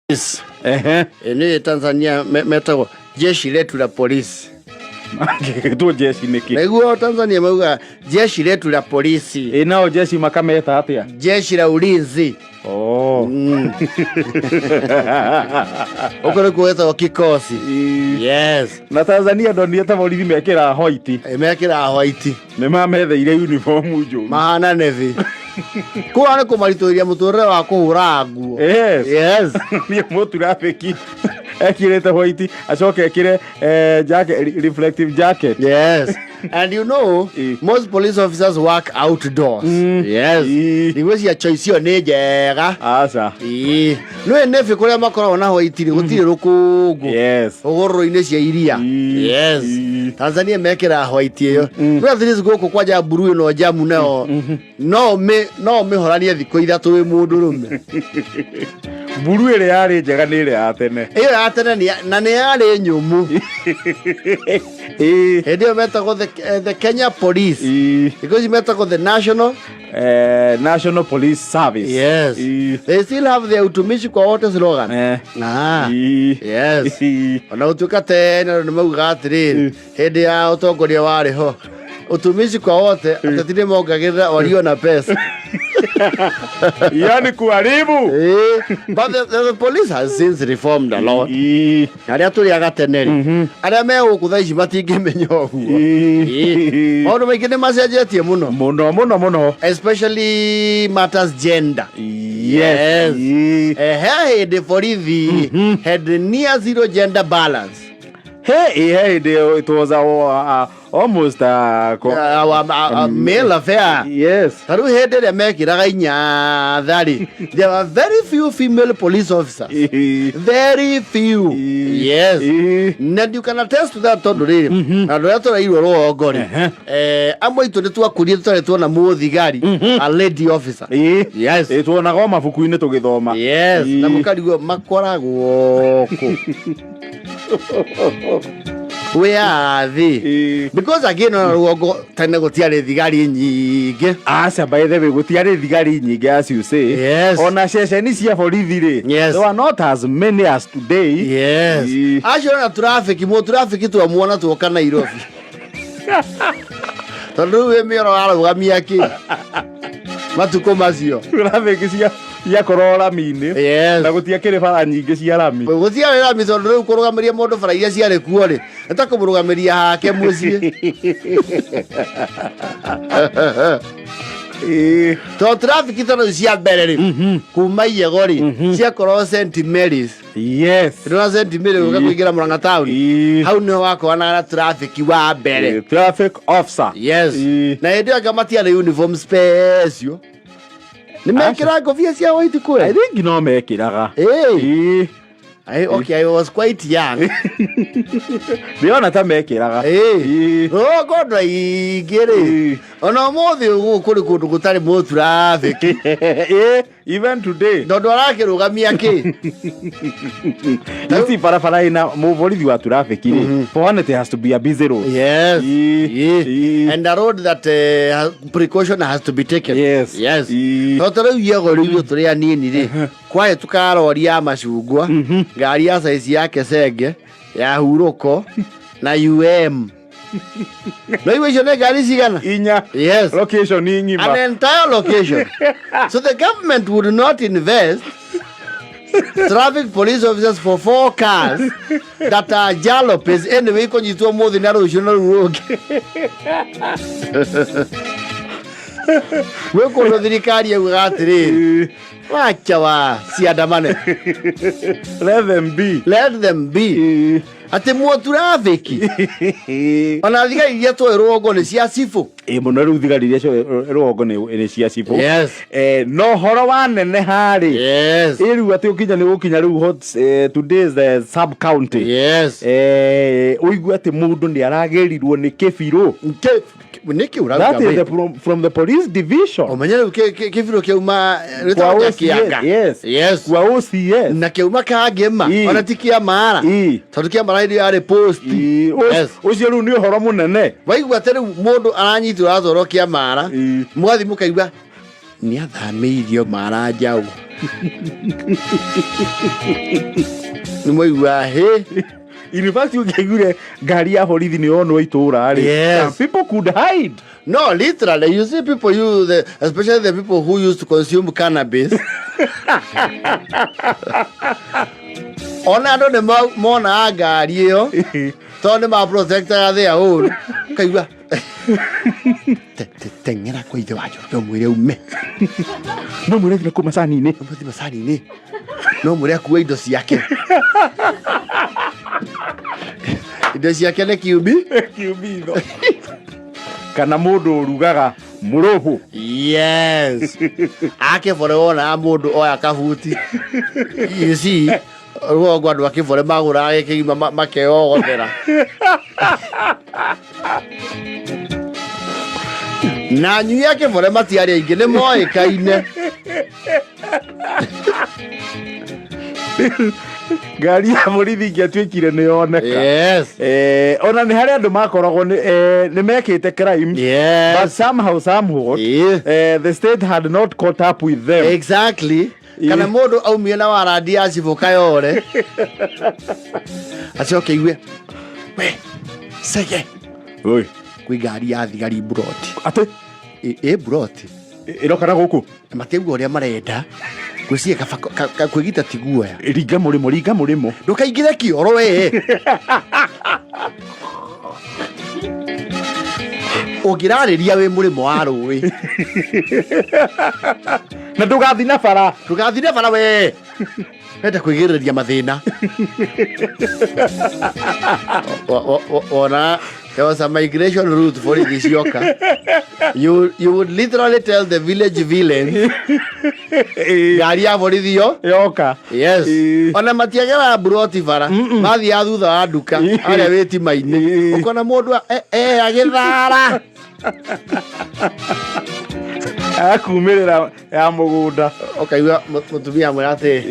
Yes. Ehe. Nĩ Tanzania metagwo jeshi letu la polisi. Mangĩgĩtwo jeshi nĩkĩ? Nĩguo Tanzania mauga jeshi letu la polisi. Ĩ nao jeshi makameta atĩa? Jeshi la ulinzi. Oh. Ũguo nĩkuo gwĩtagwo kikosi. Yes. Na Tanzania ndonire ta borithi mekĩraga white. Mekĩraga white. Nĩ mametheire uniform njũru. Mahana navy. Kũu nĩ kũmaritũhĩria mũtũrĩre wa kũhũra nguo. Yes. Yes. Niĩ mũturabĩki ekĩrĩte white acoke ekĩre jacket, reflective jacket. Yes. And you know, most police officers work outdoors. Yes. Niguo cia choice ĩyo nĩ njega. Aca. Ĩĩ. Nĩ navy kũrĩa makoragwo na white rĩ gũtirĩ rũkũngũ. Yes. Hũgũrũrũ-inĩ cia iria. Yes. Tanzania mekĩraga white ĩyo. No at least gũkũ kwanja mburu ĩno njamu nayo no ũmĩhoranie thikũ 3 wĩ mũndũrũme. Mburu ĩrĩa yarĩ njega nĩ ĩrĩa ya tene. Ĩyo ya tene na nĩ yarĩ nyũmũ. Hĩndĩ ĩyo metagwo the Kenya Police. Thikũ ici metagwo the National National Police Service. Yes. They still have their utumishi kwa wote slogan. Yes. Ona gũtuĩka tene andũ nĩ maugaga atĩrĩrĩ, hĩndĩ ya ũtongoria warĩ ho utumishi kwa wote, ateti nĩ mongagĩrĩra walio na pesa. Yani kuharibu. But the police has since reformed a lot. Arĩa tũrĩaga tene rĩ, arĩa me gũkũ thaa ici matingĩmenya ũguo. Maũndũ maingĩ nĩ macenjetie mũno. Mũno mũno mũno. Especially matters gender. Yes. He hĩndĩ borithi had near zero gender balance. Hey, hey, they, it was almost a a male affair. Yes. Ta rĩu hĩndĩ ĩrĩa mekĩraga inyatha rĩ, there were very few female police officers. Very few. Yes. Na you can attest to that tondũ rĩrĩ, andũ arĩa tũrairwo rũgongo rĩ, amwe aitũ nĩ twakũrire tũtarĩ tuona mũthigari, a lady officer. Yes. Tuonaga o mabuku-inĩ tũgĩthoma. Yes. Na mũkarigwo makoragwo kũ. Where are they? Because again ona rũgongo tene gũtiarĩ thigari nyingĩ. Aca, by the way, gũtiarĩ thigari nyingĩ as you say. Yes. Ona ceceni cia borithi rĩ, Yes. they were not as many as today. Yes. Acio ona traffic, mũ traffic twamuona tuoka Nairobi. Tondũ rĩu wĩ mĩoro warũgamia kĩ? Matukũ macio. Traffic ciakorwo rami-inĩ. Yes. Na gũtiakĩrĩ bara nyingĩ cia rami. Gũtiarĩ rami tondũ rĩu kũrũgamĩria mũndũ bara iria ciarĩ kuo rĩ, nĩ ta kũmũrũgamĩria hake mũciĩ. Tondũ traffic ta rĩu cia mbere rĩ, kuma Iyego rĩ, ciakorwo St Mary's. Yes. Ndona St Mary's gũka kũingĩra Murang'a town. Hau nĩho wakoranaga na traffic wa mbere. Traffic officer. Yes. Na hĩndĩ ĩyo anga matiarĩ uniform special. Nĩ mekĩraga ngobia cia white kweli? I think no mekĩraga. Okay, I was quite young. Ndĩrona ta mekĩraga. Rũgongo andũ aingĩ rĩ, ona ũmũthĩ ũguo kũrĩ kũndũ gũtarĩ mũtraffic. Even today. Tondũ arakĩrũgamia kĩ? You see, barabara ĩna mũborithi wa traffic rĩ, for one it has to be a busy road. Yes. And a road that precaution has to be taken. Yes. Yes. No ta rĩu Iyego rĩu ithuĩ tũrĩ anini rĩ, kwahĩtũkaga rori ya macungwa, ngari ya size ya Kesenge, ya hurũko na UM. No icio nĩ ngari cigana? Inya. Yes. Location ng'ima. An entire location. So the government would not invest traffic police officers for 4 cars that are jalopies anyway kũnyitwo mũthĩ na rũciũ na rũu rũngĩ. Gwĩ kũndũ thirikari yaugaga atĩrĩrĩ, wacha wa ciandamane. Let them be. Let them be. Atĩ mũtrafiki. Ona thigari iria twoĩ rũgongo nĩ cia cibũ. Ĩ mũno rĩu thigari iria cioĩ rũgongo nĩ cia cibũ. Yes. No horo wa nene harĩ. Yes. Ĩ rĩu atĩ ũkinya nĩ gũkinya rĩu hot, today is the sub county. Yes. Ũigue atĩ mũndũ nĩ aragĩrirwo nĩ kĩbirũ. Nĩkĩ ũrauga That is we? the from the police division. Ũmenye rĩu kĩbirũ kĩauma, Kwa rĩtagwo OCS, Nyakianga. yes. Yes. Kwa OCS. Na kĩauma Kangema, ona ti kĩa Mara. Tondũ kĩa Mara hĩndĩ ĩyo yarĩ post. Yes. Ũcio rĩu nĩ ũhoro mũnene. Waigua atĩ rĩu mũndũ aranyitwo aratwarwo kĩa Mara, mũgathiĩ mũkaigua nĩ athamĩirio Mara njaũ. Nĩ mwaigua hĩ. In fact, ũngĩaiguire ngari ya borithi nĩ yonwo itũra rĩ, Yes. people could hide. No, literally, you see people use the, especially the people who used to consume cannabis. Ona andũ nĩ monaga ngari ĩyo tondũ nĩ maprotectaga their own. Kaigua teng'era kwa ithe wa Njoroge ũmwĩre ume. No mwĩre nginya kũ macani-inĩ. Ũmũthi macani-inĩ. No mwĩre akue indo ciake. Indo ciake nĩ kiumbi. Kiumbitho. Kana mũndũ ũrugaga mũrũhũ. Yes. Akĩbore wonaga mũndũ oya kabuti. You see, rũgongo andũ akĩbore magũraga gĩkĩgima makeogothera. Na anyui akĩbore matiarĩ aingĩ nĩ moĩkaine. Ngari ya borithi ingĩatuĩkire nĩ yoneka. Yes. Ona nĩ harĩ andũ makoragwo nĩ mekĩte crime. Yes. But somehow, somewhat, Yeah. The state had not caught up with them. Exactly. Kana mũndũ aumire na warandi ya cibũ kayore. Acoke igue. We, sege. Oi. Kwĩ ngari ya thigari mburoti. Atĩ? Ĩ mburoti. Ĩroka na gũkũ? Matiaigua ũrĩa marenda. Gwĩciria kaba kwĩgita ti guoya. Ringa mũrĩmo, ringa mũrĩmo. Ndũkaingĩre kĩoro we. Ũngĩrarĩria wĩ mũrĩmo wa rũĩ. Na ndũgathiĩ na bara. Ndũgathiĩ na bara we. Wenda kwĩgirĩrĩria mathĩna. Ona there was a migration route for cioka. You would literally tell the village villains ngari ya borithi yo yoka. Yes. Ona matiagera mburoti bara, mathiaga thutha wa nduka arĩa wĩtima-inĩ. Ũkona mũndũ agĩthara. Akumĩrĩra ya mũgũnda. Ũkaigua mũtumia mwĩra atĩ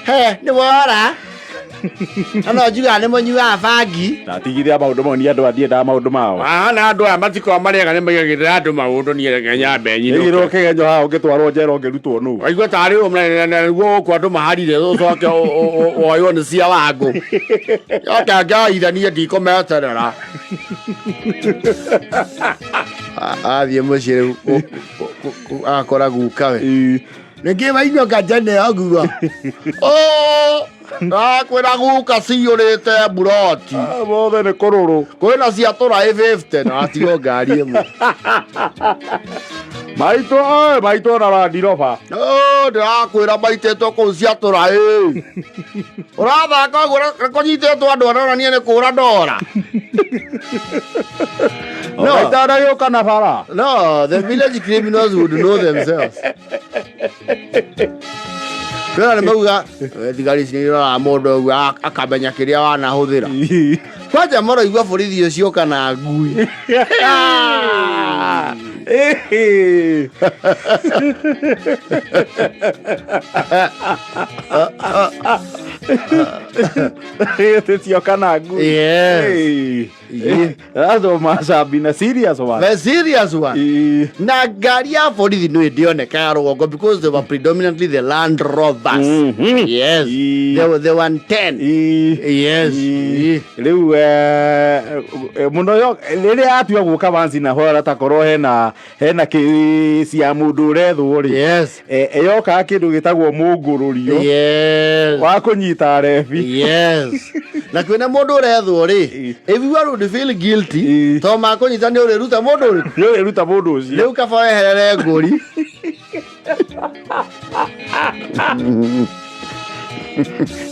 he nĩ wora. Na no njugaga nĩ mũnyuaga bangi. Ndatigithia maũndũ mau, ni andũ andiendaga maũndũ mao. Ah, na andũ aya matikoragwo marĩaga nĩ maigagĩrĩra andũ maũndũ, niĩ reke nyambe nyinũke. Ĩgĩrwo kĩgenyo haha ũngĩtwarwo njera ũngĩrutwo nũ. Waigua tarĩ nĩguo gũkũ andũ maharire ũcoke woywo nĩ cia wangũ. Yoke ngaitha niĩ ndikũmeterera. Athiĩ mũciĩ rĩu akora gukawe. Nĩkĩ wainũka tene ũguo? Ndakwĩra guka ciyũrĩte mburoti. Mothe nĩ kũrũrũ. Kwĩna cia tũraĩ 50 na atigwo ngari ĩmwe. Maitũ, oi, maitũ ona Land Rover. Ndĩrakwĩra maitĩtwo kũu cia tũraĩ. Ũrathaka ũguo kũnyitĩtwo andũ aronania nĩ kũra ndora. No. Maitũ anagĩũka na bara. No, the village criminals would know themselves. Kwĩna nĩ mauga thigari ici nĩ iroraga mũndũ ũguo akamenya kĩrĩa wanahũthĩra. Kwanja maroigua borithi ũcio kana ngui. Cio kana ngui. Yes. Yeah. That's what must have been a serious one. The serious one. Na ngari ya borithi nĩ ndĩonekaga rũgongo because they were predominantly the Land Rovers. Yes. They were the 110. Yes. Rĩu mũno yo rĩrĩa yatua gũka once na hora takorwo hena kĩci ya mũndũ ũrethwo rĩ. Yes. Yokaga kĩndũ gĩtagwo mũngũrũrio. Yes. Wa kũnyita rebi. Yes. Na kwĩna mũndũ ũrethwo rĩ, if you are to feel guilty, to makũnyita nĩ ũrĩruta mũndũ ũrĩkũ? Nĩ ũrĩruta mũndũ ũcio. Rĩu kaba weherere ngũri.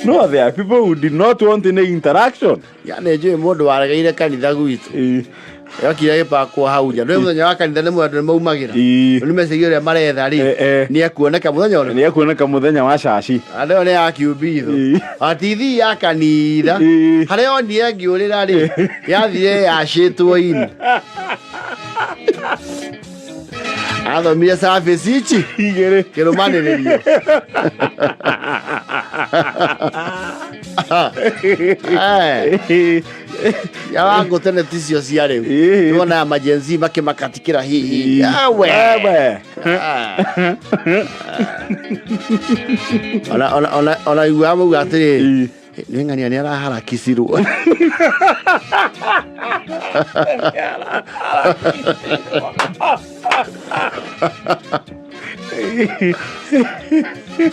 No, there are people who did not want any interaction. Ya nĩ njũĩ mũndũ waregeire kanitha gwitũ. Yokire gĩpakwo hau nja. Ndũĩ mũthenya wa kanitha nĩ andũ nĩ maumagĩra. Nĩ message ũrĩa maretha rĩ, nĩ ekuoneka mũthenya ũrĩkũ? Nĩ ekuoneka mũthenya wa caci. Andũ ĩyo nĩ ya kiumbitho. Atithi ya kanitha. Harĩa onire ngĩũrĩra rĩ, yathire yacĩtwo ini. Athomire service ici igĩrĩ kĩrũmanĩrĩrio. Ya wangũ tene ticio cia rĩu. Tuonaga majenzi makĩmakatikĩra hihi. Awe. Awe. Ona ona ona ona iguaga mauga atĩrĩrĩ, nĩ ng'ania nĩ araharakicirwo.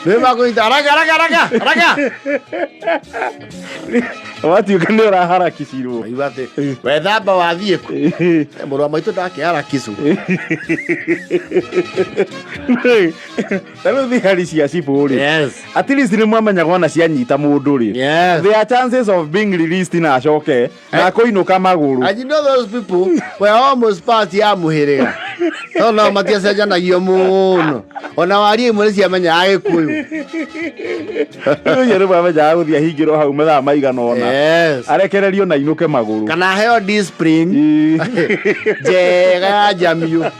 Nĩ makũnyita haraka haraka haraka haraka. Watuĩka nĩ ũraharakicirwo. Igua atĩ wethamba wathiĩ kũ? Mũrũ wa maitũ ndakĩharakicwo. Ta rĩu thigari cia cibũ rĩ, Yes. at least nĩ mwamenyaga ona cianyita mũndũ rĩ, Yes. there are chances of being released na acoke na kũinũka magũrũ. And you know those people were almost part ya mũhĩrĩga. No no matiacenjanagio mũno. Ona waria imwe nĩ ciamenyaga Gĩkũyũ. Rĩu nĩ mwamenyaga gũthiĩ ahingĩrwo hau mathaa maigana ũna, Yes. arekererio na inũke magũrũ. Kana heo discipline njega ya njamiũ.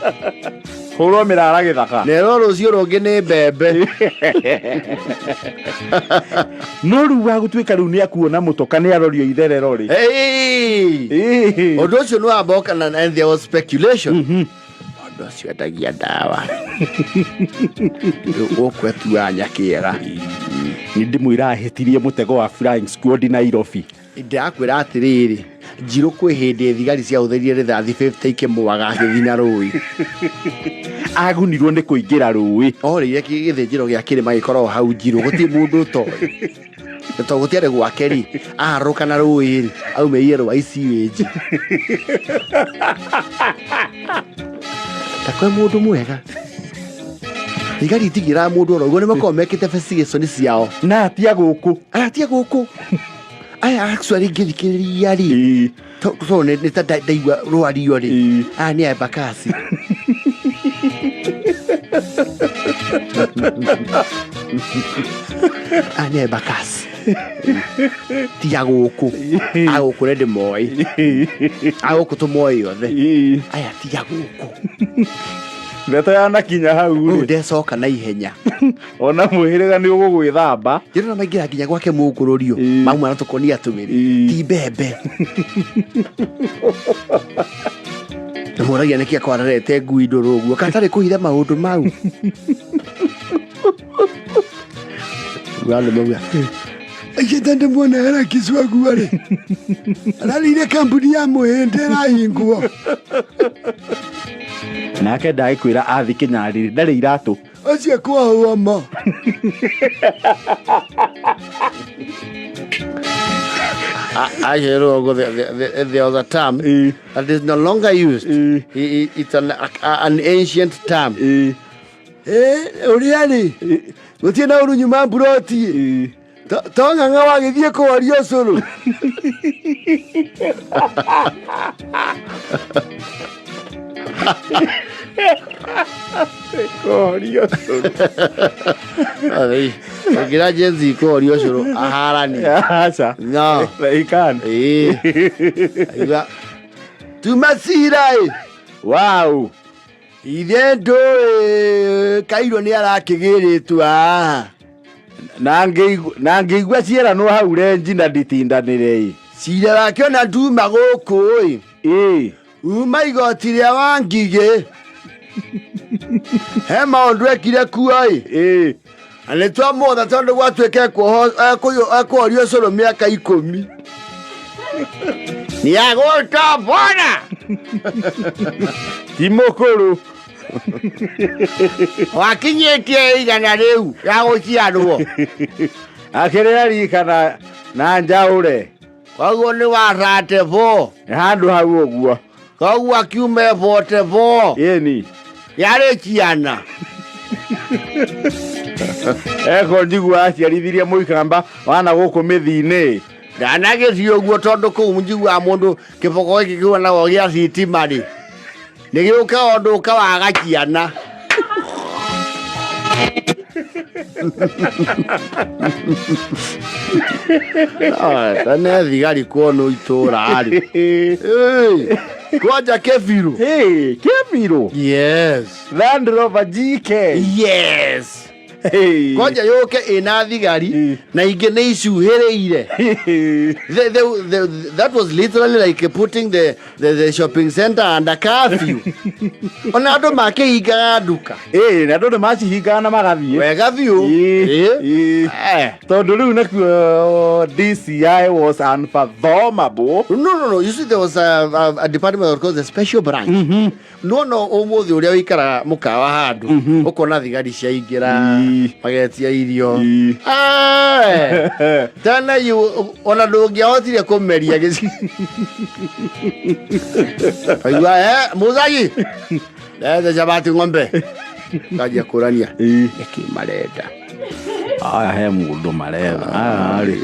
Hũrwo mĩrara gĩthaka. Nerwo rũciũ rũngĩ nĩ mbembe. No rĩu wa gũtuĩka rĩu nĩ akuona mũtoka nĩ arorio itherero rĩ. Hey! Ĩĩ. Ũndũ ũcio nĩ wamboka na and there was speculation. Mũndũ ũcio endagia ndawa. Rĩu gũkũ etuaga nyakĩera. Nĩ ndĩmwĩra ahĩtirie mũtego wa flying squad Nairobi. Ndĩrakwĩra atĩrĩrĩ, njirũ kwĩ hĩndĩ thigari ciahũthĩrire rĩthathi 50 ikĩmwaga agĩthiĩ na rũĩ. Agunirwo nĩ kũingĩra rũĩ. Orĩire gĩthĩnjĩro gĩa kĩrĩma gĩkoragwo hau njirũ, gũtirĩ mũndũ ũtoĩ. Tondũ gũtiarĩ gwake rĩ, aharũrũka na rũĩ rĩ, aumĩrire rwa sewage. Ta kwĩ mũndũ mwega. Thigari itigĩraga mũndũ oro ũguo, nĩ makoragwo mekĩte investigation ciao. Na atia gũkũ. Aya tia gũkũ. Aya actually ngĩthikĩrĩria rĩ, tondũ nĩ ta ndaigua rwario rĩ, aya nĩ Embakasi. Aya nĩ Embakasi. Tiga gũkũ. Aya gũkũ nĩ ndĩmoĩ. Aya gũkũ tũmoĩ othe. Aya tiga gũkũ. Ndeto yanakinya hau Rĩu rĩ, ndecoka na ihenya. Ona mũhĩrĩga nĩ ũgũgwĩthamba. Ndĩrona maingĩra nginya gwake mũngũrũrio. Mauma na tũkonia tũwĩrĩ. Ti mbembe. Mũragia nĩkĩ akwararete ngui ndũrũ ũguo katarĩ kũhitha maũndũ mau. Andũ mauga Aikĩte ndĩmuona harakicwo guo rĩ, ararĩire kambuni ya mũhĩndĩ ĩrahingwo. Nake ndagĩkwĩra athi kĩnyarĩrĩ ndarĩ iratũ. Ũcio kuohwo mo. Acerwo ũguo there was a term that is no longer used. It's an ancient term. Ũrĩa rĩ, gũtirĩ na ũru nyuma mburoti. To ng'ang'a wagĩthiĩ kũhoria ũcũrũ. Kũhoria ũcũrũ. Ũngĩra Gen Z kũhoria ũcũrũ aharani. Aca. No. They can. Ĩĩ. Aiga Tuma cira ĩ. Wow. Ithe ndũĩ Kairũ nĩ arakĩgĩrĩtwo haha. Na ngĩigua cieranwo hau renji na nditindanĩre ĩ. Cira wake ona nduma gũkũ ĩ. Uma igoti rĩa Wangigĩ. He maũndũ ekire kuo ĩ. Na nĩ twamwotha tondũ gwatuĩka ekũhorio ũcũrũ mĩaka 10. Nĩ agũtombora. Ti mũkũrũ. Wakinyĩtie igana rĩu ya gũciarwo. Akĩrĩa rika na njaũre. Koguo nĩ wa 34. Nĩ handũ hau ũguo. Koguo akiume 44. Ĩni. Yarĩ ciana. Eko njigua aciarithirie mũikamba wana gũkũ mĩthi-inĩ. Ndanagĩthiĩ ũguo tondũ kũu njiguaga mũndũ kĩboko gĩkĩ kĩhuanagwo gĩa thitima rĩ. Nĩ gĩũkaga ũndũ ũkawaga ciana. Tene thigari kuonwo itũra rĩ. Ĩĩ, kwanja kĩbirũ. Hey, kĩbirũ? Yes. Land Rover GK. Yes. Hey. Kwanja yũke ĩna thigari Ĩ. na ingĩ nĩ icuhĩrĩire. That was literally like putting the shopping center under curfew. Ona andũ makĩhingaga nduka. Ĩĩ, na andũ nĩ macihingaga na magathiĩ. Wega biũ. Ĩĩ, Ĩ. ĩĩ. Eh. Tondũ rĩu nakuo DCI was unfathomable. No. You see, there was a department that was called the special branch. No, no, ũmũthĩ ũrĩa ũikaraga mũkawa handũ ũkona thigari ciaingĩra Ii. magetia irio. Ii. Eh. Tena you ona ndũngĩahotire kũmeria gĩci. Kaigua, mũzagi lete chabati ng'ombe kanjia kũrania Ĩĩ. nĩkĩ marenda. Aya he mũndũ maretha aya rĩ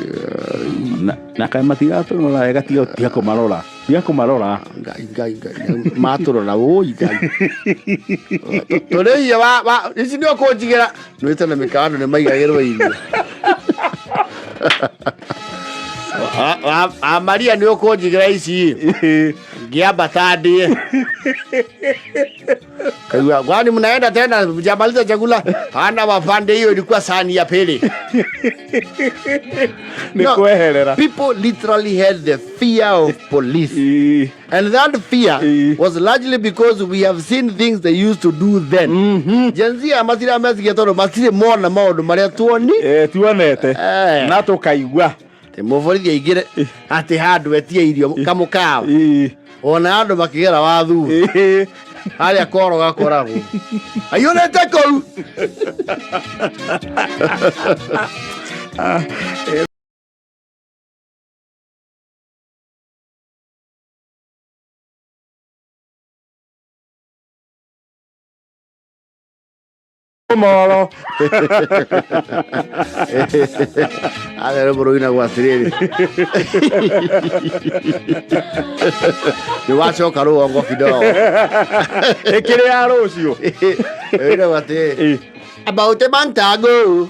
na kaĩ matiratũrora wega, tiga kũmarora, tiga kũmarora. Ngai, ngai, ngai, matũrora ũi ngai tũrĩhie wa ici nĩ ũkũnjigĩra nwĩte na mĩkawa andũ nĩ maigagĩrwo irio. Wa Maria nĩ ũkũnjigĩra ici ngĩambata ndĩe. Kaigua, kwani mnaenda tena mjamaliza chakula? Hana wafande, hiyo ilikuwa sahani ya pili. Nĩ No. kweherera. People literally had the fear of police. Ĩĩ. And that fear Eh. was largely because we have seen things they used to do then. Gen Z matira meciria tondũ matirĩ mona maũndũ marĩa tuoni. Eh, tuonete Eh. na tũkaigua. Atĩ mũborithi aingĩre atĩ handũ etie irio kamũkawa. Ĩĩ. Ona andũ makĩgera wathu Ĩĩ. harĩa koro gakoragwo. Aiyũrĩte kũu. Moro. Harĩa rwĩmbo rũinagwo atĩrĩrĩ. Nĩ wacoka rũgongo kidogo. Ĩkĩrĩ ya rũciũ. Rũinagwo atĩrĩrĩ. Ĩĩ. About a month ago,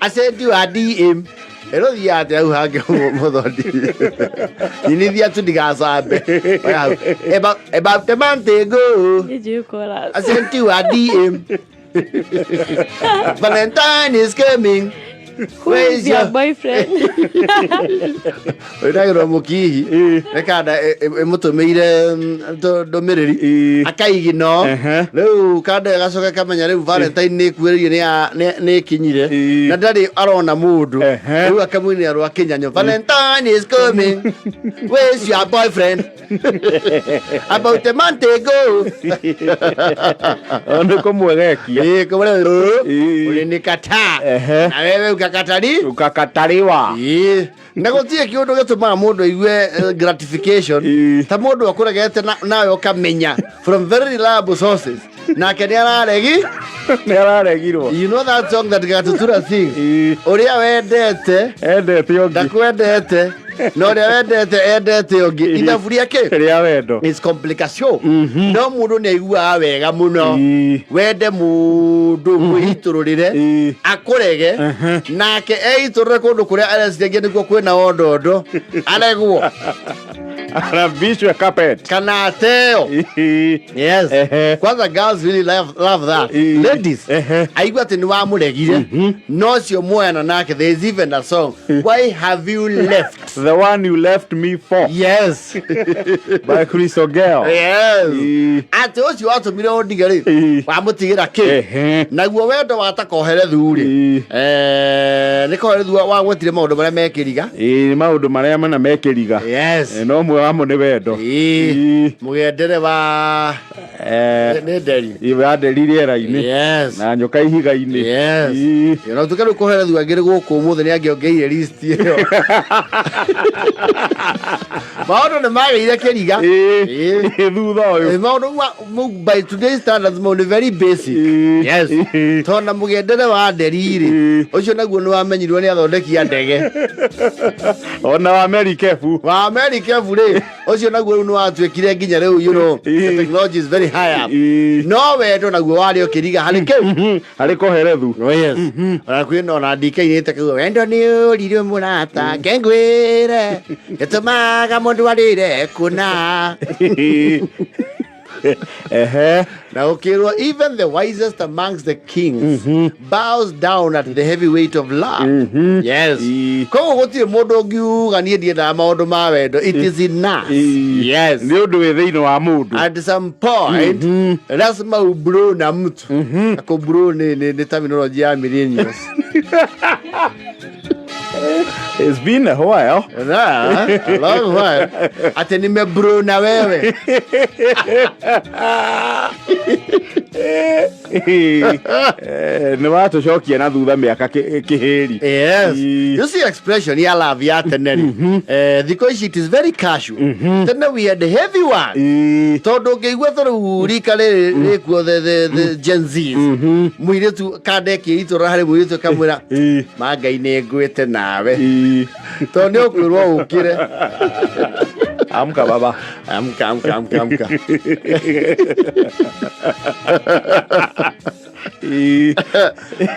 I sent you a DM. Ĩrũthiaga atĩa hau hangĩ mũthondi? Nyinithia tu ndigacambe. Oya hau. About a month ago, Nĩ chorus. I sent you a DM. Valentine is coming. Who is your boyfriend? Ũinagĩrwo mũkihi Ĩĩ. nĩ kanda ĩmũtũmĩire ndũmĩrĩri Ĩĩ. akaigino. Ehe. Rĩu kanda ĩyo ĩgacoka ĩkamenya rĩu Valentine nĩ ĩkuhĩrĩirie nĩ ĩkinyire Ĩĩ. na ndarĩ arona mũndũ. Ehe. Rĩu akamũinĩra rwa kĩnyanyo, Valentine is coming, where is your boyfriend? About a month ago. O nĩ kũmwegekia. Ĩĩ, kũmwĩra, Ĩĩ. ulinikataa Ehe. na wewe ukakatari. Ũkakatariwa. Ĩĩ. Na gũtirĩ kĩũndũ gĩtũmaga mũndũ aigue gratification Ĩĩ. ta mũndũ akũregete nawe ũkamenya from very reliable sources nake nĩ araregi. Nĩ araregirwo. You know that song that Gatutura sings? Ĩĩ. Ũrĩa wendete Endete ũngĩ. ndakwendete na ũrĩa wendete endete ũngĩ, ithabu rĩake Rĩa wendo. is complication, no mũndũ nĩ aiguaga wega mũno Ĩĩ. wende mũndũ mwĩitũrũrĩre Ĩĩ. akũrege nake eitũrũre kũndũ kũrĩa areciragia nĩkuo kwĩna wondondo aregwo. Arabishwe carpet. Kana ateo. Ĩĩ. Yes. Ehe. Kwanza girls really love that. Ĩĩ. Ladies, Ehe. aigua atĩ nĩ wamũregire no cio mwoyana nake. There is even a song, "Why Have You Left The One You Left Me For" Yes. by Chris Ogel. Yes. Ĩĩ. Atĩ ũcio watũmire ũndige rĩ Ĩĩ. wamũtigĩra kĩ? Ehe. Naguo wendo watakohere thurĩ. Ĩĩ. Nĩ kohere thu wagwetire maũndũ marĩa mekĩriga. Ĩĩ, maũndũ marĩa mana mekĩriga. Yes. Ĩ, no ũmwe wamo nĩ wendo. Ĩĩ. Ĩĩ. Mũgendere wa nĩ nderi. Wa nderi rĩera-inĩ Yes. na nyoka ihiga-inĩ. Yes. Ĩĩ. Na tuke rĩu kũhere thu angĩrĩ gũkũ ũmũthĩ nĩ angĩongeire list ĩyo. Maũndũ nĩ magĩire kĩriga. Ĩĩ. Ĩĩ. Ĩĩ, thutha ũyũ. Maũndũ by today's standards mau nĩ very basic. Ĩĩ. Yes. Ĩĩ. Tondũ na mũgendere wa nderi rĩ, Ĩĩ. ũcio naguo nĩ wamenyirwo nĩ athondeki a ndege. Ona wa merikebu. Wa merikebu rĩ, ũcio naguo rĩu nĩ watuĩkire nginya rĩu, the Ĩĩ. technology is very high up. Ĩĩ. No wendo naguo warĩ o kĩriga harĩ kĩu. Harĩ koherethu. Oh, yes. Ona kwĩna ona DK inĩte kauga wendo nĩ ũrirũ mũrata ngengwĩre gĩtũmaga mũndũ arĩre kũna. Ehe. Na ũkĩrwo even the wisest amongst the kings bows down at the heavy weight of love. Yes. Koguo gũtirĩ mũndũ ũngiuga niĩ ndiendaga maũndũ ma wendo. It is in us. Yes. Nĩ ũndũ wĩ thĩinĩ wa mũndũ. At some point lazima ubro na mtu. Na kũbro nĩ terminology ya millennials. It's been a while. Na, a long while. Ati nimebro na wewe. Nĩ watũcokia na thutha mĩaka kĩhĩri. Yes. Ii. You see expression ya love ya tene rĩ. Thikũ ici it is very casual. Tene we had heavy one. Tondũ ũngĩigua ta rĩu rika rĩrĩ rĩkuo the Gen Zs. Mũirĩtu kandeki itũra harĩ mũirĩtu kamwĩra ma Ngai nĩ ngwĩte nawe. Tondũ nĩ ũkwĩrwo ũkĩre. Amka baba. Amka, amka, amka, amka.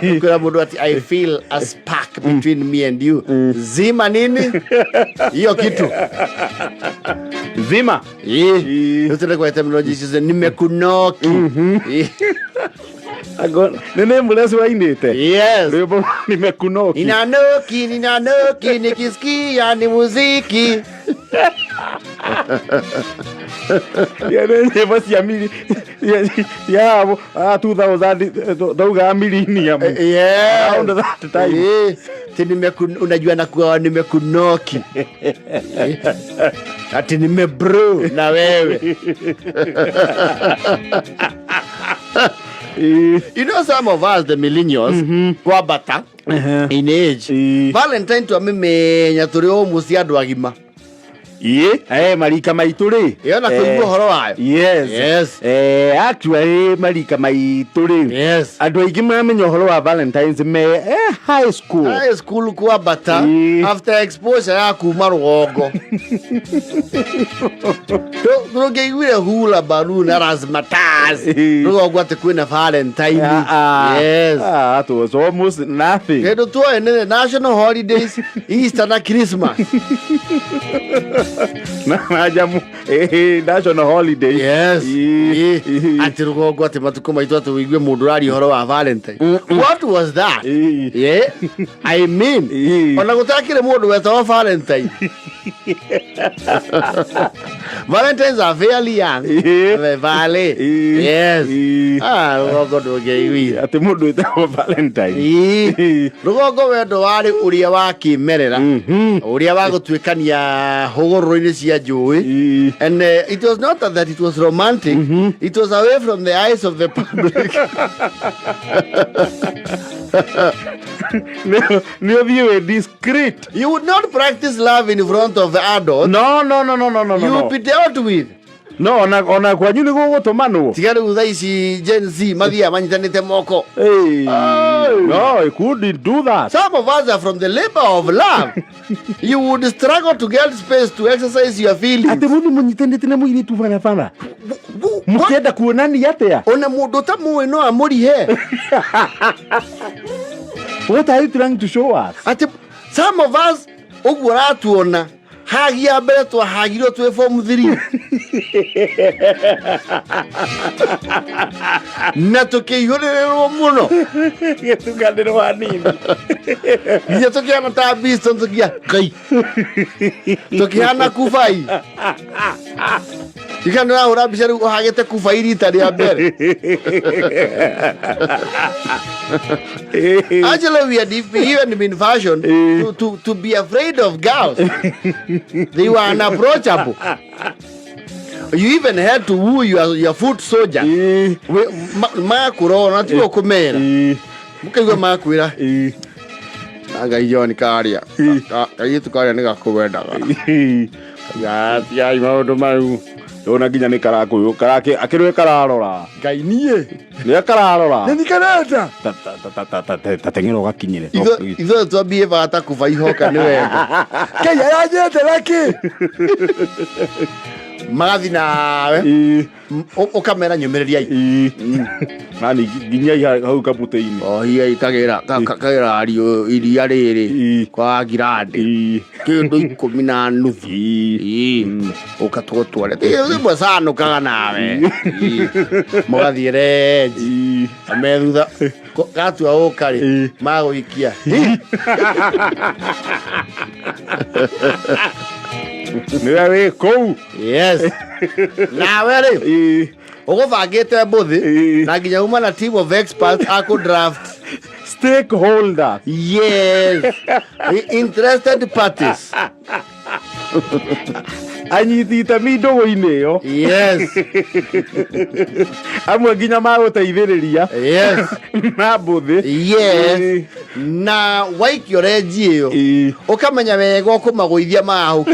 Kwĩra mũndũ ati I feel a spark between me and you. Zima nini? Hiyo kitu. Zima. Rĩu tũrĩ kwa terminology icio nimekunoki. Nĩ nĩ mũreci wainĩte. Yes. Rwĩmbo nimekunoki. Ninanoki, ninanoki, nikisikia ni muziki. Nĩ nyĩmbo cia miri cia 2000 ndaugaga millennium. Yes. Around that time. Ati unajua nakuwa nimekunoki. Ati nimebro na wewe. You know some of us the millennials kwambata in age. Valentine twamĩmenya tũrĩ o mũciĩ andũ agima. Ĩ marika maitũ rĩ. Ĩyo na kũigua ũhoro wayo. Yes. Yes. Actually marika maitũ rĩ. Yes. Andũ aingĩ maramenya ũhoro wa Valentines me high school. High school kwambata after exposure ya kuma rũgongo. Ndũngĩaiguire hula balloon na razzmatazz. Rũgongo atĩ kwĩna Valentine. Yes. It was almost nothing. Kĩndũ tuoĩ nĩ the national holidays, Easter na Christmas. Na njamu national holiday. Yes. Atĩ rũgongo atĩ matukũ maitũ atĩ ũigue mũndũ ũraria ũhoro wa Valentine. What was that? Yeah. I mean, ona gũtakĩrĩ mũndũ wetagwo Valentine. Valentines are fairly young. Vale. Yes. Rũgongo ndũngĩaiguire. Atĩ mũndũ wĩtagwo Valentine. Rũgongo wendo warĩ ũrĩa wa kĩmerera. Ũrĩa wa gũtuĩkania hũgũrũrũ-inĩ cia njũĩ. And it was not that it was romantic. It was away from the eyes of the public. Nĩ ũthiĩ wĩ discreet. You would not practice love in front of adults. No, no, no, no, no, no, You no. would be dealt with. No, ona kwanyu nĩ gũgũtũmanwo. Tiga rĩu thaa ici Gen Z mathiaga manyitanĩte moko. Hey. No, I couldn't do that. Some of us are from the labor of love. You would struggle to get space to exercise your feelings. Atĩ mũndũ mũnyitanĩte na mũirĩtu barabara. Mũkĩenda kuonania atĩa? Ona mũndũ ũtamũĩ no amũrihe. What are you trying to show us? Atĩ some of us ũguo ũratuona hagia mbere twahagirwo twĩ form 3. Na tũkĩihũrĩrĩrwo mũno. Gĩtungatĩro hanini. Nginya tũkĩhana ta Beaston tũkia Ngai. Tũkĩhana kubai. Ika nĩ ũrahũra mbica rĩu ũhagĩte kubai rita rĩa mbere. Actually, we had even been fashioned to be afraid of girls. They were unapproachable. You even had to woo your foot soldier. Makũrona tiwe ũkũmera. Mũkaigua makwĩra. Ngai John karia. Kairĩtu karia nĩ gakũwendaga. Tigai maũndũ mau. Ona nginya nĩ karakũyũ karake akĩrwe kararora. Ngai niĩ. Nĩ kararora. Nĩ karenda. Ta teng'era ũgakinyĩre. Ithuĩ twambie bata kuba ihoka nĩ wendo. Ngai aranyendera kĩ? Magathi nawe. Ũkamera nyũmĩrĩriai. Nani nginyai hau kabutĩ-inĩ. Ohiai kagĩra kagĩra ariũ iria rĩrĩ kwa ngirandi. Kĩndũ 10 na nuthu. Ũka tũgũtware. Rĩmwe canũkaga nawe. Mũgathiĩ renji. Me thutha gatua ũka rĩ magũikia. Nĩwe wĩ kũu. Yes. Nawe rĩ ũgũbangĩte mbũthĩ na nginya uma na team of experts akũ draft. Stakeholder. Yes. Interested parties. Anyiti itemi ndũgũ-inĩ ĩyo. Yes. Amwe nginya magũteithĩrĩria. Yes. Na mbũthĩ. Yes. Na waikio renji ĩyo ũkamenya wega ũkũmagũithia mahũ.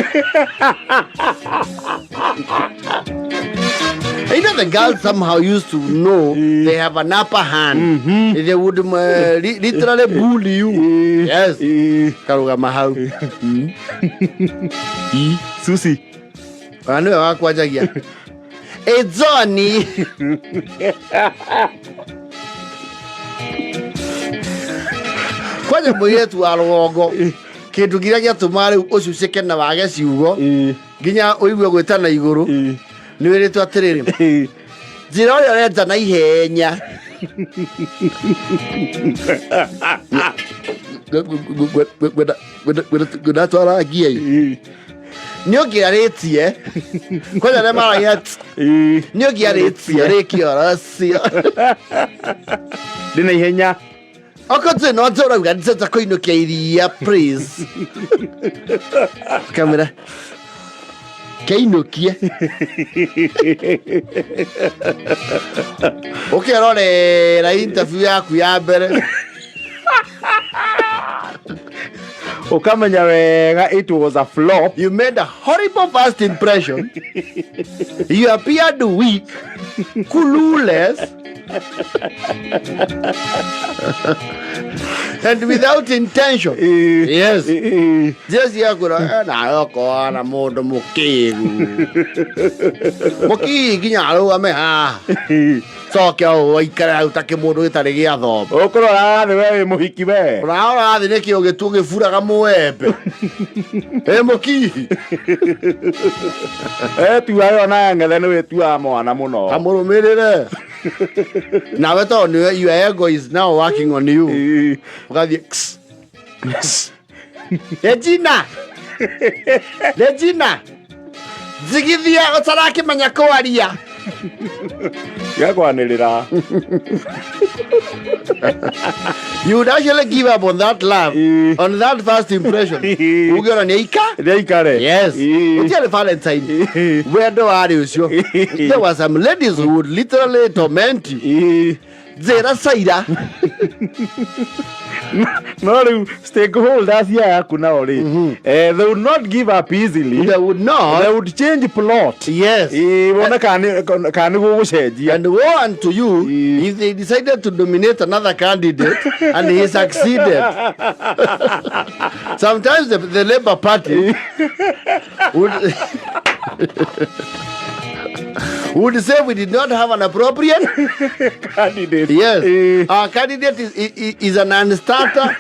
You know, the girls somehow used to know they have an upper hand. They would literally bully you. Yes. Karugama hau. Susi. Ona nĩwe wakwanjagia. Ĩnzoni. Kwanja mũirĩtu wa rũgongo kĩndũ kĩrĩa gĩatũmaga rĩu ũcucĩke na wage ciugo nginya ũigue gwĩtana igũrũ nĩ wĩrĩtwo atĩrĩrĩ, njĩra ũrĩa ũrenda na ihenya ngwenda twara ngia nĩ ũngĩarĩtie kwanja arĩa maragia nĩ ũngĩarĩtie rĩkia ũracio. Ndĩna ihenya. Okorwo tũrĩ no tũrauga ndĩrenda kũinũkia iria, please kamera keinũkie ũkerorera interview yaku ya mbere. Ũkamenya wega it was a flop. You made a horrible first impression. You appeared weak, clueless and without intention. Yes. Jesi yakura nawe okorwo na mũndũ mũkĩgu mũkii nginya arũgame haha coke ũũ aikare hau ta kĩmũndũ gĩtarĩ gĩa thoma. Ũkũrora thĩ we wĩ mũhiki we. Ũrarora thĩ nĩkĩ ũgĩtuo gĩburaga mũembe ĩ mũkihi. Etua yo na ng'ethe nĩ wĩtuaga mwana mũno. Kamũrũmĩrĩre nawe tondũ nĩwe your ego is now working on you, ũgathiĩ ks, ks. Regina, Regina, njigithia ũtarakĩmenya kwaria. Gakwanĩrĩra. You would actually give up on that love on that first impression, uge ona nĩ aika. Nĩ aikare. Yes. Ũtiarĩ Valentine wendo warĩ ũcio. There were some ladies who would literally torment you, njĩra caira. No rĩu stakeholders yaku nao rĩ, they would not give up easily. They would not. They would change plot. Yes. Wone kana nĩ gũgũcenjia. And woe unto you if they decided to nominate another candidate and he succeeded. Sometimes the Labour Party would say we did not have an appropriate candidate. Yes. Our candidate is an unstarter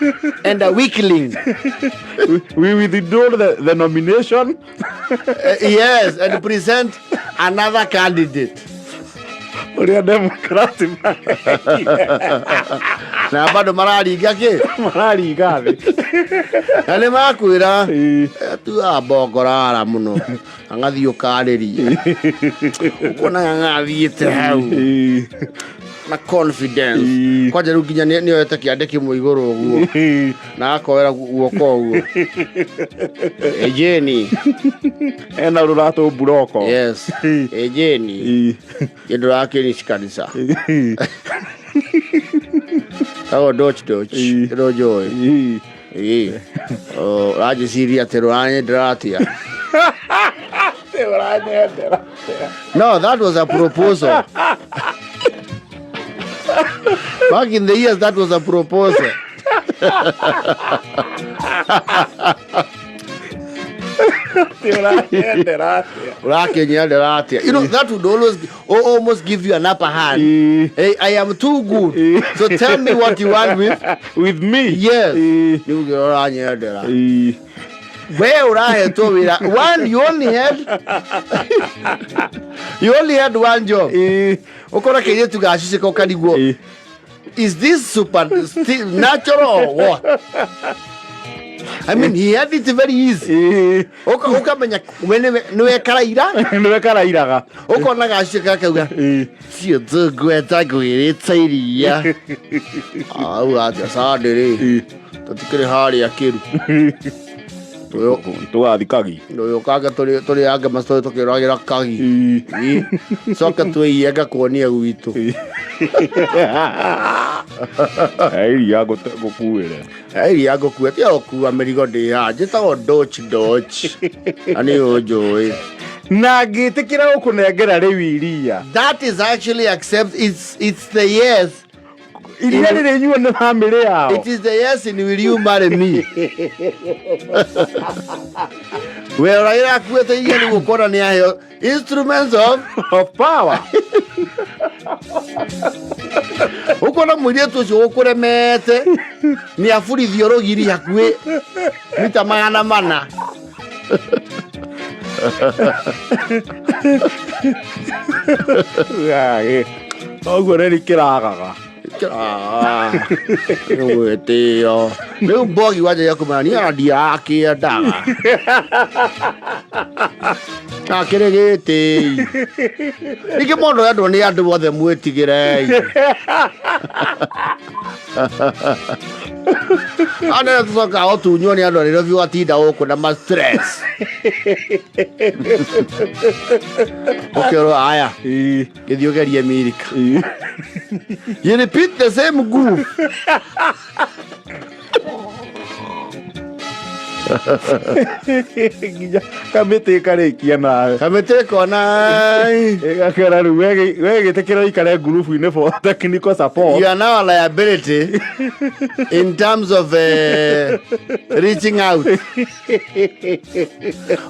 and a weakling. We withdraw the nomination. Yes, and present another candidate. Ũrĩa Democrat Na bado mararinga kĩ? Mararinga thĩ. Na nĩ makwĩra tuaga mbongorara mũno agathiĩ ũkarĩria ũkona ng'athiĩte hau na confidence kwanja rĩu nginya nĩoete kĩande kĩmwe igũrũ ũguo na akoera guoko ũguo ejeni. Ena rũratũ mburoko. Yes, ejeni kĩndũ rakĩnishikanisa tagwo doch doch kĩndũ njũĩ ĩĩ ũranjĩciria atĩ rũranyendera atĩa? Ũranyendera. No, that was a proposal. Back in the years, that was a proposal. Ũranyendera atĩa? Ũrakĩnyendera atĩa? You know, that would always almost give you an upper hand. Hey, I am too good, so tell me what you want with With me. Yes. Nĩ uge ũranyendera. We ũrahetwo wĩra one, you only had one job. Ũkora kairĩtu gacicĩka ũkarigwo, is this super natural or what? I mean, he had it very easy. Ũkamenya we nĩwe karaira. Nĩwe karairaga. Ũkona gacicĩka gakauga, cio tũngweta ngwĩrĩte iria au atĩa sandĩ rĩ, tũtikĩrĩ harĩa kĩru. Tũgathi kagi. Ũyũkange tũrĩ ange macitũrĩ tũkĩragĩra kagi. Coke twĩiye ngakuonia gwitũ. Iria ngũkuĩre. Iria ngũkua tiga gũkua mĩrigo ndĩ haha njĩtagwo Doch Doch na nĩ ũnjũĩ. Na ngĩtĩkĩra gũkũnengera rĩu iria. That is actually accept, it's the yes. Iria rĩrĩnyuo nĩ bamĩrĩ yao. It is the yes in "Will you marry me?" We ũragĩra akuĩte iria nĩ gũkora nĩ aheo instruments of of power. Ũkona mũirĩtu ũcio gũkũremete nĩ aburithio rũgiri hakuhĩ mita 400. Ũguo rĩrĩ kĩragaga. Gwĩtĩo rĩu mbogi wanjagia kũmenya niĩ ona ndiakĩendaga akĩrĩ gĩtĩi ningĩ mũndũ endwo nĩ andũ othe mwĩtigĩrei anene tũcokaga gũtunywo nĩ andũ a Nairobi watinda gũkũ na ma stress ũkĩrwo aya gĩthiĩ ũgerie Amerika, you repeat the same goof. Nginya kamĩtĩ ĩkarĩkia nawe. Kamĩtĩ kona. Ĩgakĩra rĩu we gĩtĩkĩra ũikare ngurubu-inĩ for technical support. You are now a liability in terms of reaching out.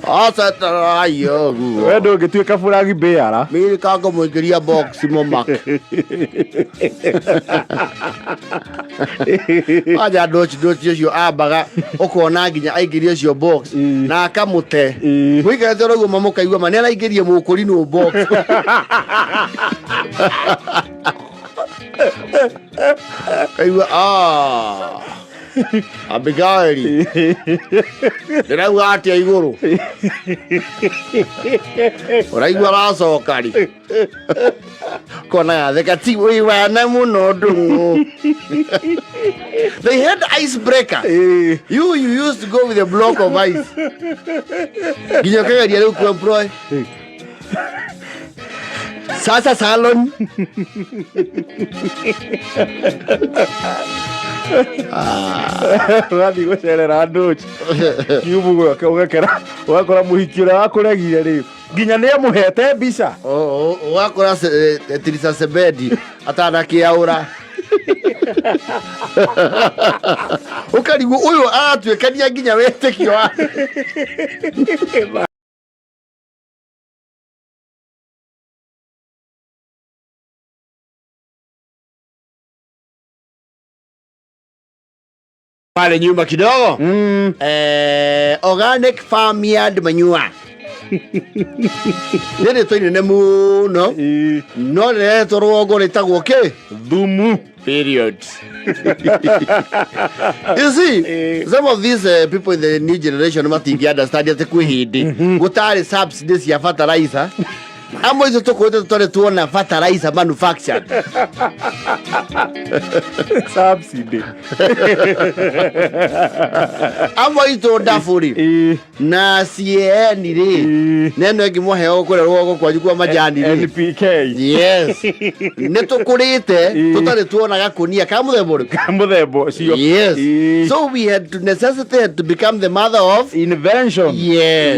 Ayo We ndũngĩtuĩka flag bearer. Miri ngũmũingĩria box mũmak anja ndoci ndoci ũcio ambaga ũkona nginya aingĩria ũcio box na akamũte mũikarĩte ũguo mamũkaigua ma nĩ araingĩria mũkũrinũ box. Kaigua, ah, Abigaili ndĩrauga atĩa igũrũ ũraigua aracoka rĩ kona gatheka ti wĩwana mũno ndũng'ũ. They had icebreaker. You used to go with a block of ice nginya ũkageria rĩu kuemploy sasa salon. Ũgathiĩ gũcerera andũ kiubu gwake ũgakera ũgakora mũhiki ũrĩa wakũregire rĩ nginya nĩ amũhete mbica. Ũgakora Tirisa Sebedi atanakĩaũra ũkarigwo ũyũ aratuĩkania nginya wĩtĩkio wa pale nyuma kidogo. Organic farmyard manure nĩ rĩtwa inene mũno no rĩretwo rũgongo rĩtagwo kĩ? Thumu. Period. You see, some of these people in the new generation matingi understand atĩ kwĩ hĩndĩ gũtarĩ subsidy cia fertilizer amwe icio tũkũrĩte tũtarĩ tuona fertilizer manufactured. Subsidy. Amwe aitũ ndabũrĩ na CAN rĩ neno ĩngĩ mwaheo kũrĩa rũgongo kwanyu kwa majani rĩ. NPK. Yes, nĩ tũkũrĩte tũtarĩ tuona gakũnia ka mũthemba ũrĩkũ. Mũthemba ũcio. Yes. So we had to necessity had to become the mother of invention. Yes.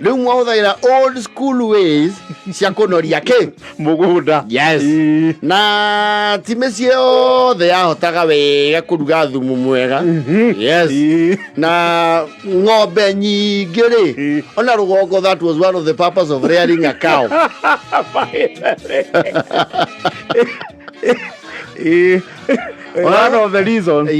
Rĩu mwahũthagĩra old school ways. Cia kũnoria kĩ? Mũgũnda. Yes. Ĩĩ. Na ti mĩciĩ yothe yahotaga wega kũruga thumu mwega. Yes. Ĩĩ. Na ng'ombe nyingĩ rĩ, Ĩĩ. ona rũgongo, that was one of the purpose of rearing a cow. Ĩĩ. One of the reasons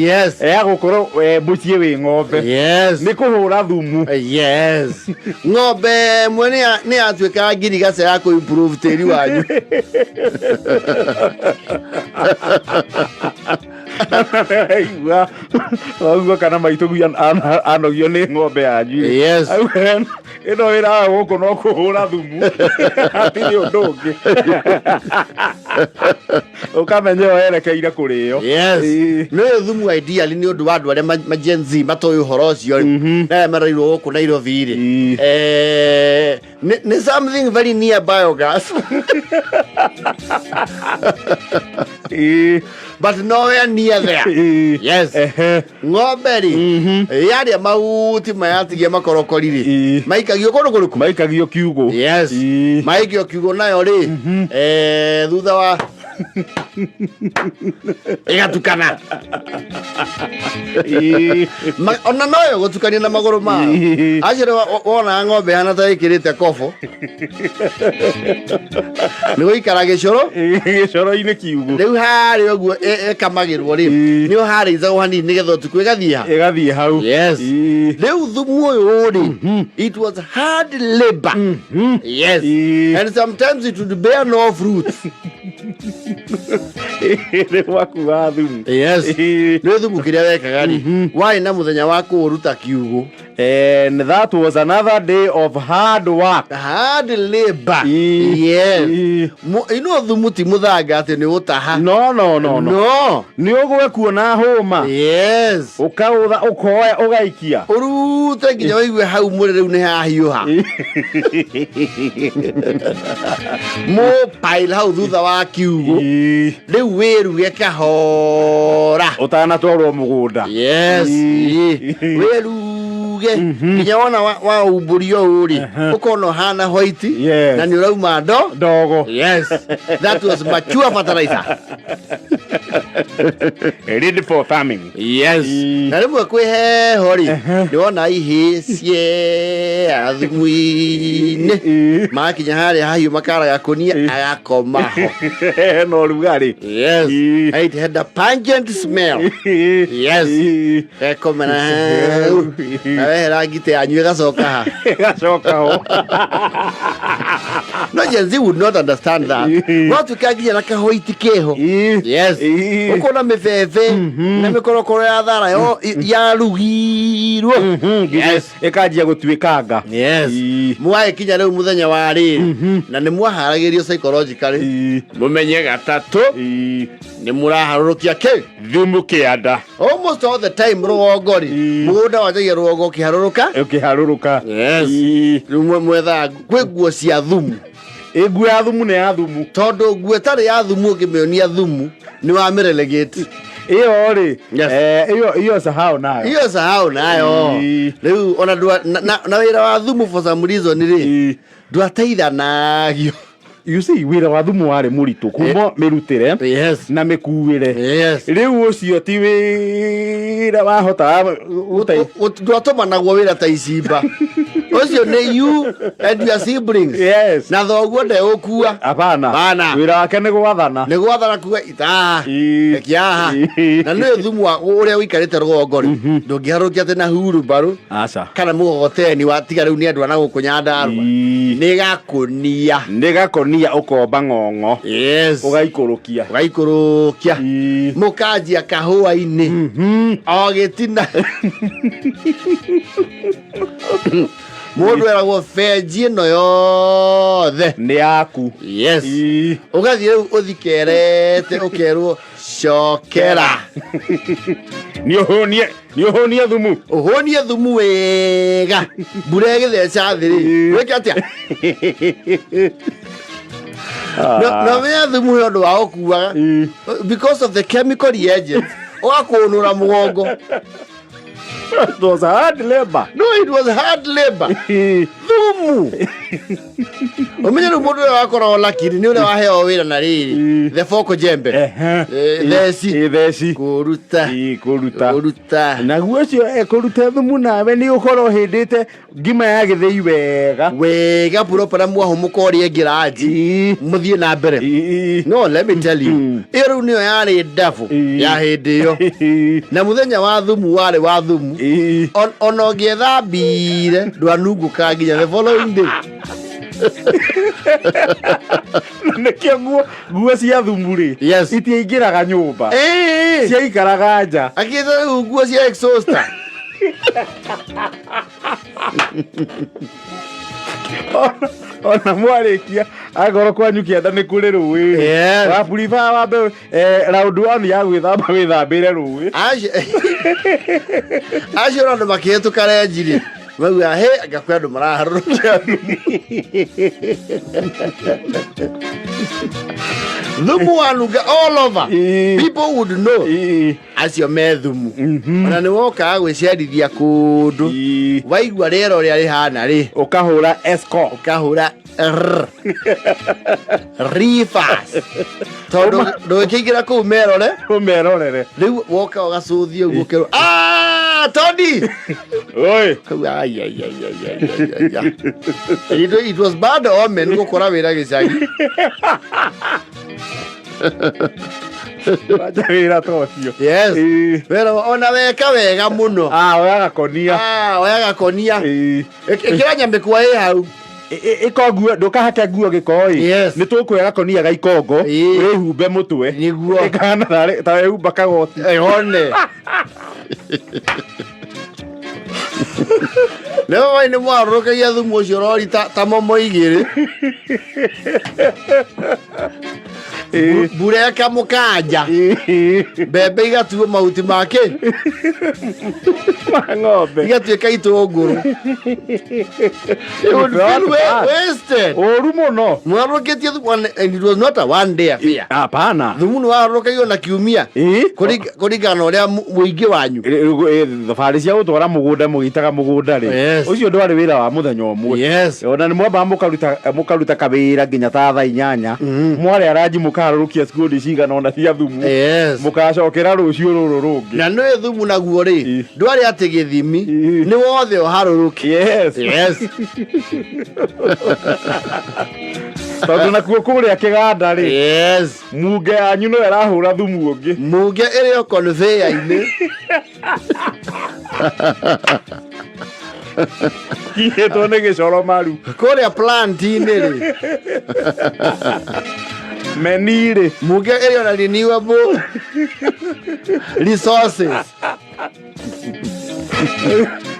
ya gũkorwo mũciĩ wĩ ng'ombe nĩ kũhũra thumu. Yes, ng'ombe ĩmwe nĩ yatuĩkaga ngirigaca ya kũ improve tĩri wanyu. Aigua waigua kana maitũ anogio nĩ ng'ombe yanyu. Auga, ĩno wĩra wa gũkũ no kũhũra thumu, hatirĩ ũndũ ũngĩ, ũkamenya ĩyo yerekeire kũrĩo. Yes. Nĩ ũyũ thumu ideally nĩ ũndũ wa andũ arĩa ma Gen Z matoĩ ũhoro ũcio rĩ, na arĩa marerirwo gũkũ Nairobi rĩ. Nĩ something very near biogas, but nowhere near there. Yes. Ng'ombe rĩ, yarĩa mahuti mayatigia makorokori rĩ, maikagio kũndũ kũrĩkũ? Maikagio kiugũ. Yes. Maikio kiugũ nayo rĩ, thutha wa ĩgatukana. Ona noyo gũtukania na magũrũ mayo. Acio nĩ wonaga ng'ombe hana ta ĩkĩrĩte kobo nĩ gũikara gĩcoro. Gĩcoro-inĩ kiugũ. Rĩu harĩa ũguo ĩkamagĩrwo rĩ, nĩ ũharĩicagwo hanini nĩgetha ũtukũ ĩgathiĩ ha? Ĩgathiĩ hau. Yes. Rĩu thumu ũyũ rĩ, it was hard labor. Yes. And sometimes it would bear no fruit. Nĩ gwakuaga thumu. Yes. Nĩ thumu kĩrĩa wekaga rĩ, warĩ na mũthenya wa kũũruta kiugũ. And that was another day of hard work. Hard labor. Yes. Ino thumu ti mũthanga atĩ nĩ ũtaha. No, no, no, no. No. Nĩ ũgwe kuona hũma. Yes. Ũkaũtha ũkoya ũgaikia. Ũrute nginya ũigue hau mũrĩ rĩu nĩ hahiũha. Mũ pile hau thutha wa kiugũ. Rĩu wĩruge kahora. Ũtanatwarwo mũgũnda. Yes. Wĩruge nginya wona waumbũrio ũũ rĩ, ũkona ũhana white na nĩ ũrauma ndo ndogo. Yes, that was mature fertilizer. Ready for farming. Yes. Na rĩmwe kwĩ heho rĩ, nĩ wona ihĩ ciea thumu-inĩ makinya harĩa hahiũ makara gakunia agakoma ho. Na ũrugarĩ. Yes. It had a pungent smell. Yes. Ekomera hau na wehera ngitĩ yanyu ĩgacoka ha? Ĩgacoka ho. No, Gen Z would not understand that. Gwatuĩka nginya na kahoiti keho. Yes. Ũkona mĩbebe na mĩkorokoro ya thara yo yarugirwo. Yes. Ĩkanjia gũtuĩkanga. Yes. Mwagĩkinya rĩu mũthenya wa rĩrĩ na nĩ mwaharagĩrio psychologically mũmenye gatatũ nĩ mũraharũrũkia kĩ? Thumu kĩanda. Almost all the time rũgongo rĩ, mũgũnda wanjagia rũgongo ũkĩharũrũka. Ũkĩharũrũka. Yes. Rĩu mwethaga kwĩ nguo cia thumu. Ĩ, nguo ya thumu nĩ ya thumu. Tondũ nguo ĩtarĩ ya thumu ũngĩmĩonia thumu nĩ wamĩrelegate. Ĩyo rĩ, Yes. ĩyo sahau nayo. Iyo sahau nayo. Rĩu ona na wĩra wa thumu for some reason rĩ, ndwateithanagio. You see, wĩra wa thumu warĩ mũritũ kuma mĩrutĩre na mĩkuĩre. Rĩu ũcio ti wĩra wahotaga Ndwatũmanagwo wĩra ta icimba. Ũcio nĩ you and your siblings. Na thoguo ndegũkua. Hapana. Hapana. Wĩra wake nĩ gwathana. Nĩ gwathana kuga itaha rekia haha na nĩ thumu wa ũrĩa ũikarĩte rũgongo rĩ, ndũngĩharũkia atĩ na hurumbarũ Aca. kana mũgogoteni wa tiga rĩu nĩ andũ a na gũkũ Nyandarũa, nĩ gakũnia. Nĩ gakonia ũkomba ng'ong'o. Yes. Ũgaikũrũkia. Ũgaikũrũkia mũkanjia kahũa-inĩ o gĩtina. Mũndũ eragwo benji ĩno yothe nĩ yaku. Yes. Ũgathiĩ rĩu ũthikerete ũkerwo cokera. Nĩ ũhũnie, nĩ ũhũnie thumu. Ũhũnie thumu wega mbura ĩgĩtheca thĩ rĩ, wĩke atĩa? No menya thumu he ũndũ wa ũkuaga because of the chemical reagent ũgakũnũra mũgongo. It was hard labor. No, it was hard labor. Thumu ũmenye rĩu mũndũ ũrĩa wakoragwo lakiri nĩ ũrĩa waheo wĩra na rĩrĩ the fork jembe. Ehe. Theci. Theci. Kũruta. Kũruta. Kũruta. Naguo ũcio kũruta thumu, nawe nĩ ũkorwo hĩndĩte ngima ya gĩthĩi wega. Wega proper, na mwahũmũka ũrĩa ngĩranji mũthiĩ na mbere. No let me tell you, ĩyo rĩu nĩyo yarĩ ndabu ya hĩndĩ ĩyo, na mũthenya wa thumu warĩ wa thumu. Ona ũngĩethambire ndwanungũkaga nginya the following day. Nĩkĩo nguo cia thumu rĩ, itiaingĩraga nyũmba, ciaikaraga nja. Akĩte rĩu nguo cia exhauster. Ona mwarĩkia, angorwo kwanyu kĩanda nĩ kũrĩ rũĩ, wapuriba wambe round one ya gwĩthamba wĩthambĩre rũĩ. Acio ona andũ makĩhĩtũka renji rĩ, mauga he anga kwĩ andũ maraharũrũkia thumu wanunga all over. People would know acio me thumu. Ona nĩ wokaga gwĩcerithia kũndũ, waigua rĩera ũrĩa rĩhana rĩ, ũkahũra esco. Ũkahũra R. Rivers, tondũ ndũgĩkĩingĩra kũu merore. Ũmerorere. Rĩu woka ũgacũthia ũguo ũkerwo, "Ah, Tony!" Oi. Kau, ai, ai, ai, ai, ai, ai, ai, ai. It was bad omen gũkora wĩra gĩcagi. Wanja wĩra ta ũcio. Yes. Wĩra ona weka wega mũno. Ah, oya gakonia. Ah, oya gakonia. Ĩkĩra nyamĩkwa ĩ hau. Ĩko nguo, ndũkahake nguo gĩko ĩ. Nĩ tũkuoya gakonia ga ikongo, wĩhumbe mũtwe. Nĩguo. Ĩkahana ta wehumba kagoti. One rĩu wai nĩ mwarũrũkagia thumu ũcio rori ta momo igĩrĩ, mbura ĩkamũkanja, mbembe igatuo mahuti make ma ng'ombe igatuĩka itũngũrũ. It would feel wasted. Ũru mũno. Mwarũrũkĩtie thumu, and it was not a one day affair. Hapana. Thumu nĩ warũrũkagio na kiumia, kũringana na ũrĩa mũingĩ wanyu. Thabarĩ cia gũtwara mũgũnda, mũgĩitaga mũgũnda rĩ, ũcio ndwarĩ wĩra wa mũthenya ũmwe. Ona nĩ mwambaga mũkaruta kawĩra nginya ta thaa 8, mwarĩa ranji, mũkaharũrũkia cikundi cigana ona cia thumu, mũgacokera rũciũ rũrũ rũngĩ. Na nĩ thumu naguo rĩ, ndwarĩ atĩ gĩthimi, nĩ wothe ũharũrũke. Yes. Tondũ nakuo kũrĩa kĩganda rĩ, munge yanyu no ĩrahũra thumu ũngĩ. Munge ĩrĩ o conveyor-inĩ. Kihetwo nĩ gĩcoro maru. Kũrĩa plant-inĩ rĩ, meni rĩ, munge ĩrĩ ona renewable resources.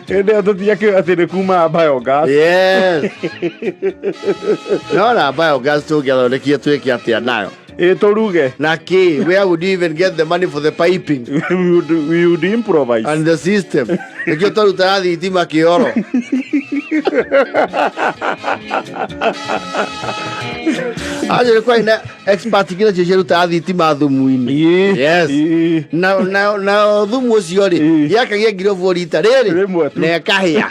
Hĩndĩ ĩyo tũtiakĩũĩ atĩ nĩ kuma biogas. Yes, no na biogas tũngĩathondekie twĩke atĩa nayo? Ĩ tũruge. Na kĩ? Where would you even get the money for the piping? We would improvise. And the system, nĩkĩo twarutaga thitima kĩoro. Acio nĩ kwarĩ na expert nginya cio ciarutaga thitima thumu-inĩ. Yes. Na thumu ũcio rĩ, yakagia ngirobu rita rĩrĩ Rĩmwe tu. na ĩkahĩa.